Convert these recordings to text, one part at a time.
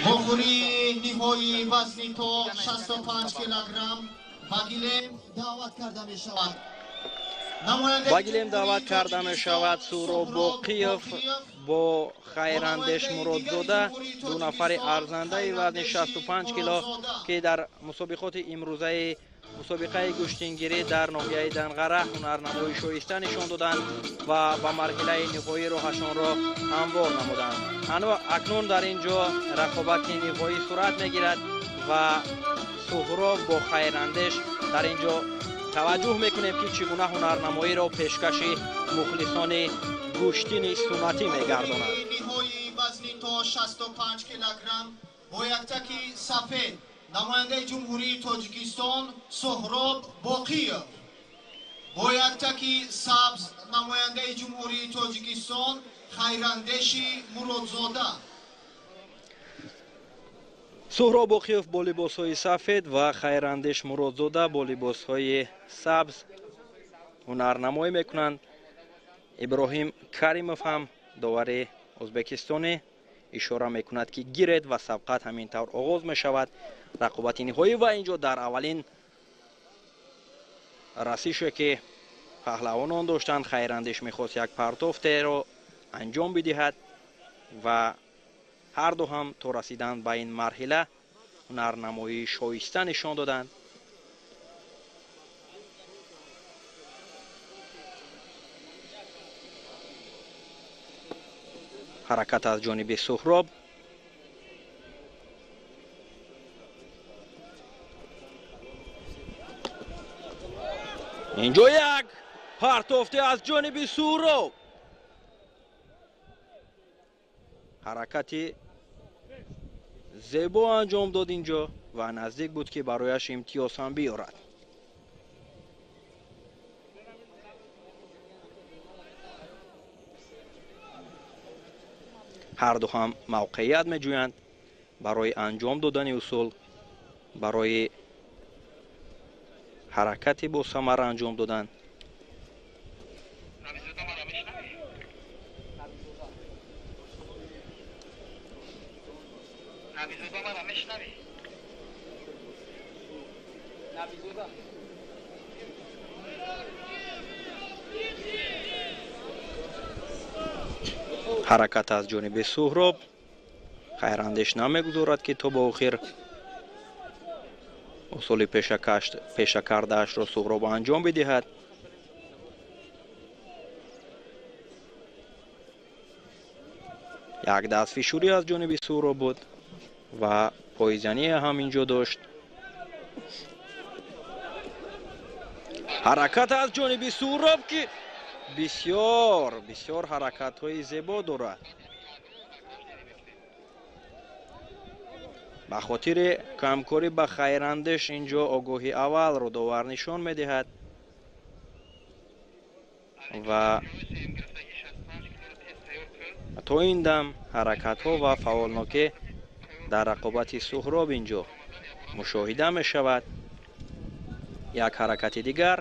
Вохӯрии ниҳоии вазни то 65 килограмм ба гилем даъват карда мешавад. Ба гилем даъват карда мешавад Суҳроб Боқиев бо Хайрандеш Муродзода, ду нафари арзандаи вазни 65 кило, ки дар мусобиқоти имрӯзаи мусобиқаи гӯштингирӣ дар ноҳияи Данғара ҳунарнамои шоиста нишон доданд ва ба марҳилаи ниҳоӣ роҳашонро ҳамвор намуданд. Акнун дар ин ҷо рақобати ниҳоӣ сурат мегирад ва Суҳроб бо Хайрандеш дар ин ҷо таваҷҷӯҳ мекунем, ки чӣ гуна ҳунарнамоиро пешкаши мухлисони гӯштини суннатӣ мегардонанд. Ниҳоии вазни то 65 килограмм бо яктаки сафед намояндаи Ҷумҳурии Тоҷикистон Суҳроб Боқиев, бо яктаки сабз намояндаи Ҷумҳурии Тоҷикистон Хайрандеши Муродзода. Суҳроб Боқиев бо либосҳои сафед ва Хайрандеш Муродзода бо либосҳои сабз ҳунарнамоӣ мекунанд. Иброҳим Каримов ҳам довари ӯзбекистонӣ ишора мекунад, ки гиред ва сабқат ҳамин тавр оғоз мешавад. Рақобати ниҳоӣ ва инҷо дар аввалин расише, ки паҳлавонон доштанд, Хайрандеш мехост як партофтеро анҷом бидиҳад ва ҳар ду ҳам то расидан ба ин марҳила ҳунарнамоии шоиста нишон доданд. Ҳаракат аз ҷониби Суҳроб. Инҷо як партофте аз ҷониби Суҳроб. Ҳаракати зебо анҷом дод инҷо ва наздик буд, ки барояш имтиёз ҳам биёрад. Ҳар ду ҳам мавқеият меҷӯянд барои анҷом додани усул, барои ҳаракати босамар анҷом додан. Ҳаракат аз ҷониби Суҳроб. Хайрандеш намегузорад, ки то ба охир усули пеша кардаашро Суҳроб анҷом бидиҳад. Як дастфишурӣ аз ҷониби Суҳроб буд ва пойзанӣ ҳам инҷо дошт. Ҳаракат аз ҷониби Суҳроб, ки бисёр бисёр ҳаракатҳои зебо дорад. Ба хотири камкорӣ ба Хайрандеш инҷо огоҳи аввалро довар нишон медиҳад ва то ин дам ҳаракатҳо ва фаъолнокӣ дар рақобати Суҳроб инҷо мушоҳида мешавад. Як ҳаракати дигар.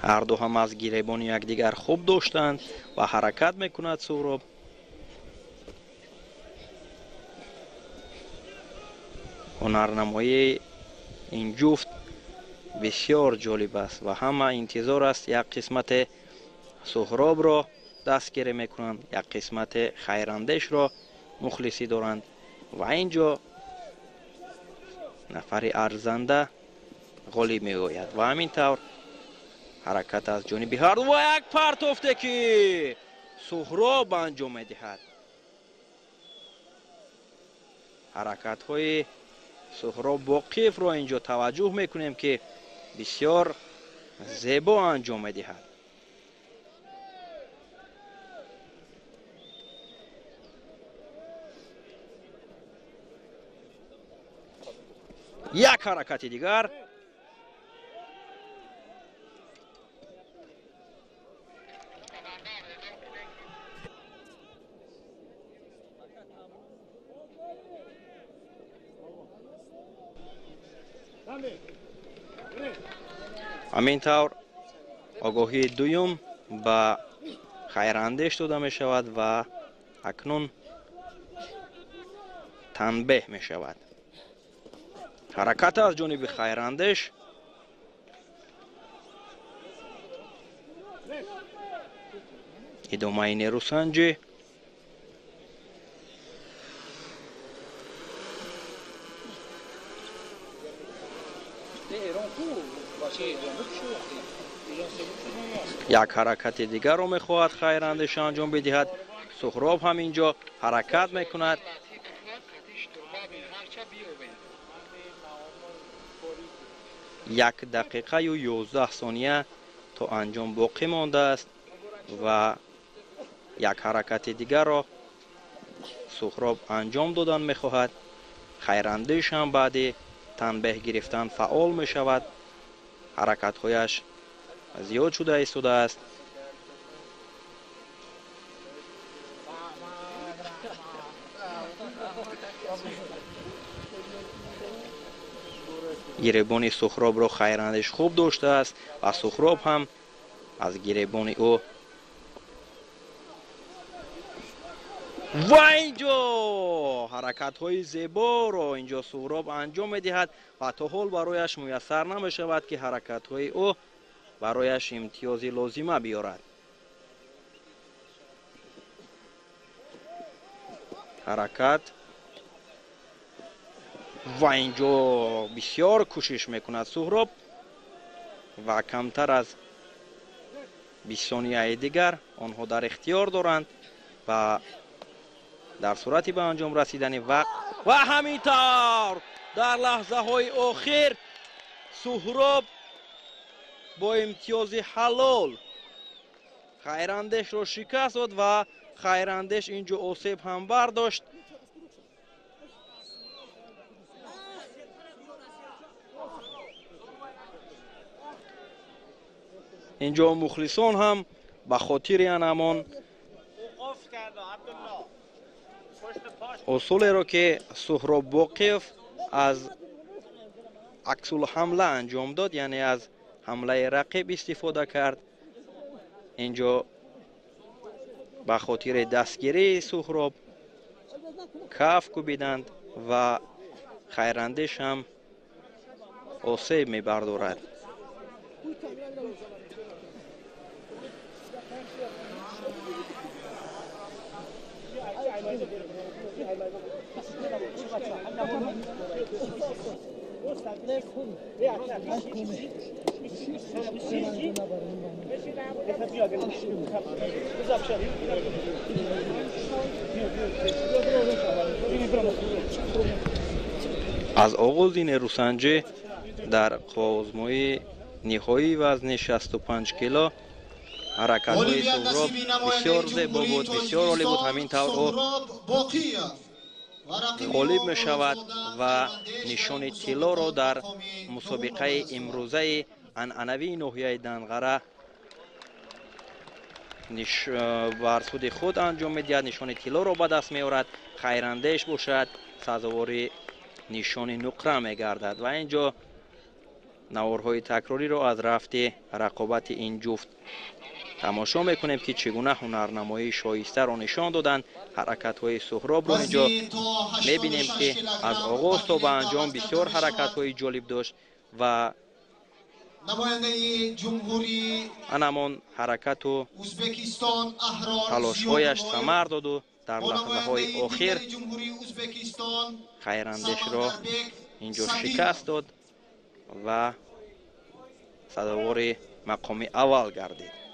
Ҳар ду ҳам аз гиребони якдигар хуб доштанд ва ҳаракат мекунад Суҳроб. Ҳунарнамоии ин ҷуфт бисёр ҷолиб аст ва ҳама интизор аст. Як қисмате Суҳробро дастгирӣ мекунанд, як қисмате Хайрандешро мухлисӣ доранд ва инҷо нафари арзанда ғолиб меояд ва ҳамин тавр ҳаракат аз ҷониби ҳар ду ва як партофте, ки Суҳроб анҷом медиҳад. Ҳаракатҳои Суҳроб Боқиевро инҷо таваҷҷӯҳ мекунем, ки бисёр зебо анҷом медиҳад. Як ҳаракати дигар. Ҳамин тавр огоҳии дуюм ба Хайрандеш дода мешавад ва акнун танбеҳ мешавад. Ҳаракат аз ҷониби Хайрандеш. Идомаи нерӯсанҷӣ. Як ҳаракати дигарро мехоҳад Хайрандеш анҷом бидиҳад. Суҳроб ҳам инҷо ҳаракат мекунад. Як дақиқаю 11 сония то анҷом боқӣ мондааст ва як ҳаракати дигарро Суҳроб анҷом додан мехоҳад. Хайрандеш ҳам баъди танбеҳ гирифтан фаъол мешавад. Ҳаракатҳояш зиёд шуда истодааст. Гиребони Суҳробро Хайрандеш хуб доштааст ва Суҳроб ҳам аз гиребони ӯ. Ва инҷо ҳаракатҳои зеборо инҷо Суҳроб анҷом медиҳад ва то ҳол барояш муяссар намешавад, ки ҳаракатҳои ӯ барояш имтиёзи лозима биёрад. Ҳаракат ва инҷо бисёр кӯшиш мекунад Суҳроб ва камтар аз 20 сонияи дигар онҳо дар ихтиёр доранд ва дар сурати ба анҷом расидани вақт ва ҳамин тавр дар лаҳзаҳои охир Суҳроб бо имтиёзи ҳалол Хайрандешро шикаст дод ва Хайрандеш инҷо осеб ҳам бардошт. Инҷо мухлисон ҳам ба хотири анамон усулеро, ки Суҳроб Боқиев аз аксулҳамла анҷом дод, яъне аз ҳамлаи рақиб истифода кард, инҷо ба хотири дастгирии Суҳроб каф кӯбиданд ва Хайрандеш ҳам осеб мебардорад. Аз оғози нерӯсанҷӣ дар қувваозмоии ниҳоии вазни 65 кило ҳаракатҳои Суҳроб бисёр зебо буд, бисёр олӣ буд. Ҳамин тавр ӯ ғолиб мешавад ва нишони тиллоро дар мусобиқаи имрӯзаи анъанавии ноҳияи Данғара бар суди худ анҷом медиҳад. Нишони тиллоро ба даст меорад. Хайрандеш бошад сазовори нишони нуқра мегардад. Ва инҷо наворҳои такрориро аз рафти рақобати ин ҷуфт тамошо мекунем, ки чӣ гуна ҳунарнамоии шоистаро нишон доданд. Ҳаракатҳои Суҳробро инҷо мебинем, ки аз оғоз то ба анҷом бисёр ҳаракатҳои ҷолиб дошт ва анамон ҳаракату талошҳояш самар доду дар лаҳзаҳои охир Хайрандешро инҷо шикаст дод ва сазовори мақоми аввал гардид.